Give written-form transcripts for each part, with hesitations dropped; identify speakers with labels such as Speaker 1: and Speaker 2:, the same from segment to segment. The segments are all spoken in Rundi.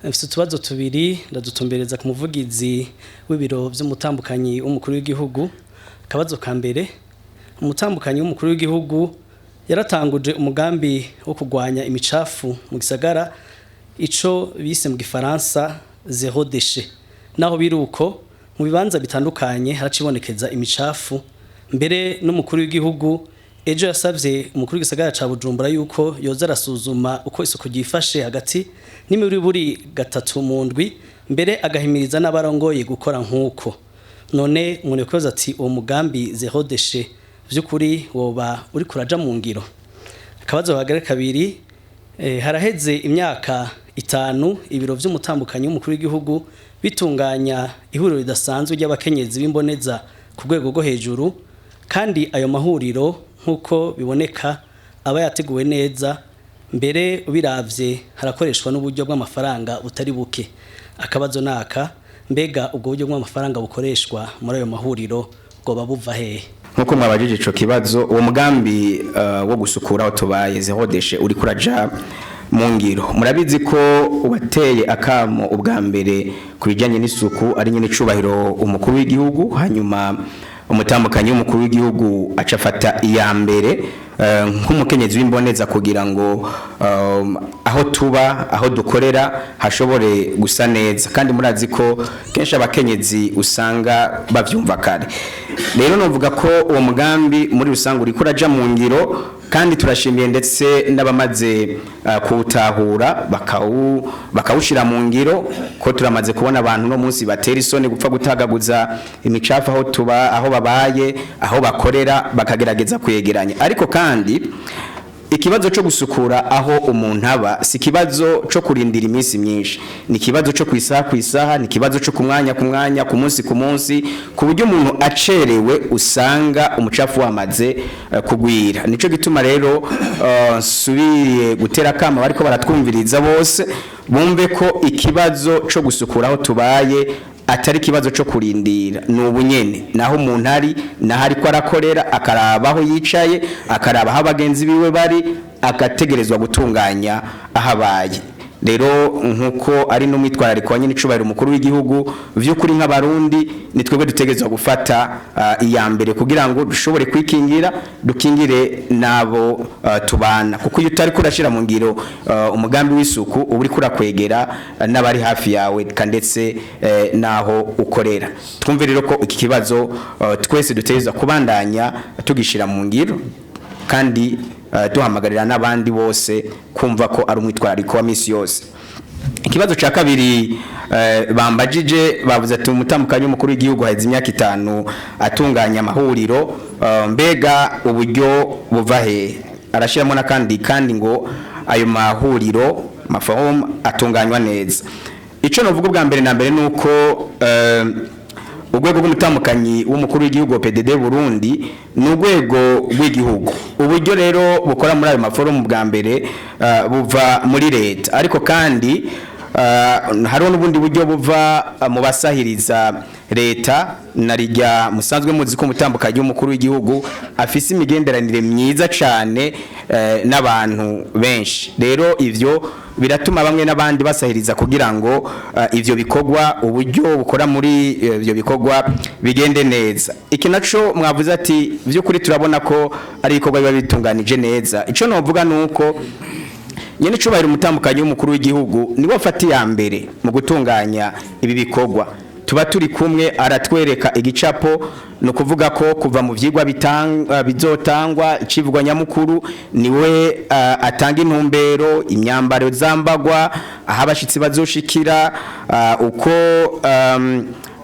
Speaker 1: Mfite utubazo tubiri ndadutumbereza ku muvugizi w'ibiro vy'umutambukanyi w'umukuru w'igihugu. Akabazo ka mbere: umutambukanyi w'umukuru w'igihugu yaratanguje umugambi wo kurwanya imicafu mu gisagara, ico bise mu gifaransa zéro déchet. Naho biruko, mu bibanza bitandukanye haracibonekeza imicafu. Mbere n'umukuru w'igihugu ejo yasavye umukuru w'igisagara ca Bujumbura yuko yoza arasuzuma uko isuku ryifashe hagati n'imiburiburi gatatu mu ndwi, mbere agahimiriza n'abarongoye gukora nk'uko. None umuntu yakwibaza ati: uwo mugambi zéro déchet vy'ukuri woba uri kuraja mu ngiro? Akabazo kagere kabiri: haraheze imyaka 5 ibiro vy'umutambukanyi w'umukuru w'igihugu bitunganya ihuriro ridasanzwe ry'abakenyezi b'imboneza ku rwego rwo hejuru, kandi ayo mahuriro nk'uko biboneka aba yateguwe neza, mbere ubiravye harakoreshwa n'uburyo bw'amafaranga butari buke. Akabazo naka: mbega ubwo buryo bw'amafaranga bukoreshwa muri ayo mahuriro bwoba buva hehe?
Speaker 2: Nkuko mwabajije ico kibazo, uwo mugambi wo gusukura aho tubaye, zéro déchet, uri kuraja mu ngiro. Murabizi ko ubateye akamo ubwa mbere ku bijyanye n'isuku ari nyine icubahiro umukuru w'igihugu, hanyuma umutambukanyi w'umukuru w'igihugu aca afata iya mbere nk'umukenyezi w'imboneza kugira ngo aho tuba, aho dukorera hashobore gusa neza. Kandi murazi ko kenshi abakenyezi usanga bavyumva kare. Rero novuga ko uwo mugambi muri rusange uriko uraja mu ngiro, kandi turashimiye ndetse n'abamaze kuwutahura bakawushira mu ngiro, ko turamaze kubona abantu no munsi batera isoni gupfa gutagaguza imicafu aho tuba, aho babaye, aho bakorera, bakagerageza kwegeranya. Ariko kandi ikibazo cyo gusukura aho umuntu aba si ikibazo cyo kurindira iminsi myinshi, ni ikibazo cyo kwisaha ku isaha, ni ikibazo cyo ku mwanya ku mwanya, ku munsi ku munsi, ku buryo umuntu acerewe usanga umucafu wamaze kugwira. Nico gituma rero nsubiye gutera kama bariko baratwumviriza bose bumve ko ikibazo cyo gusukura aho tubaye atari ikibazo cyo kurindira, ni ubunyene. Naho umuntu ari, naho ariko arakorera, akaraba aho yicaye, akaraba aho abagenzi biwe bari, agategerezwa gutunganya aho abaye. Rero nkuko ari n'umwitwarariko wa nyine icubahiro umukuru w'igihugu, vy'ukuri nk'abarundi ni twebwe dutegerezwa gufata iya mbere kugira ngo dushobore kwikingira, dukingire n'abo tubana, kuko iyo utari kurashira mu ngiro umugambi w'isuku, uba uriko urakwegera n'abari hafi yawe ndetse n'aho ukorera. Twumve rero ko iki kibazo twese dutegerezwa kubandanya tugishira mu ngiro, kandi duhamagarira n'abandi bose kumva ko ari umwitwarariko wa misi yose. Ikibazo cya kabiri bambajije, bavuze ati umutambukanyi w'umukuru w'igihugu haheze imyaka 5 atunganya amahuriro, mbega uburyo buva he? Arashyiramo n'akandi kandi ngo ayo mahuriro, maforum, atunganywa neza. Icyo navuga ubwa mbere na mbere ni uko urwego rw'umutambukanyi w'umukuru w'igihugu, PDD Burundi, ni urwego rw'igihugu. Uburyo rero bukora muri ayo maforumu, bwa mbere buva muri leta, ariko kandi hariho n'ubundi buryo buva mu basahiriza leta. Na rijya musanzwe muzi ko umutambukanyi w'umukuru w'igihugu afise imigenderanire myiza cyane n'abantu benshi. Rero ivyo biratuma bamwe n'abandi basahiriza kugira ngo ivyo bikorwa, uburyo bukora muri ivyo bikorwa bigende neza. Iki naco mwavuze ati by'ukuri turabona ko ari ibikorwa biba bitunganije neza. Ico novuga nuko nyene icubahiro umutambukanyi w'umukuru w'igihugu niwe afata iya mbere mu gutunganya ibi bikorwa. Tuba turi kumwe, aratwereka igicapo. Ni ukuvuga ko kuva mu vyigwa bizotangwa, icivugwa nyamukuru, niwe atanga intumbero, imyambaro zambagwa, aho abashitsi bazoshikira, uko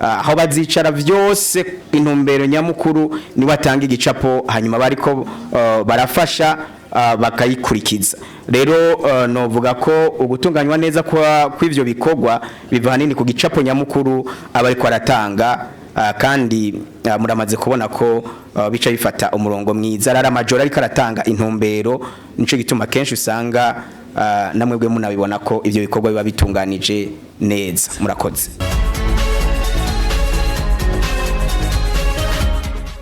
Speaker 2: aho bazicara, vyose intumbero nyamukuru niwe atanga igicapo, hanyuma bariko barafasha bakayikurikiza. Rero novuga ko ugutunganywa neza kwa kw'ivyo bikorwa biva hanini ku gicapo nyamukuru aba ariko aratanga, kandi muramaze kubona ko bica bifata umurongo mwiza. Arara amajoro ariko aratanga intumbero, nico gituma kenshi usanga namwebwe munabibona ko ivyo bikorwa biba bitunganije neza. Murakoze.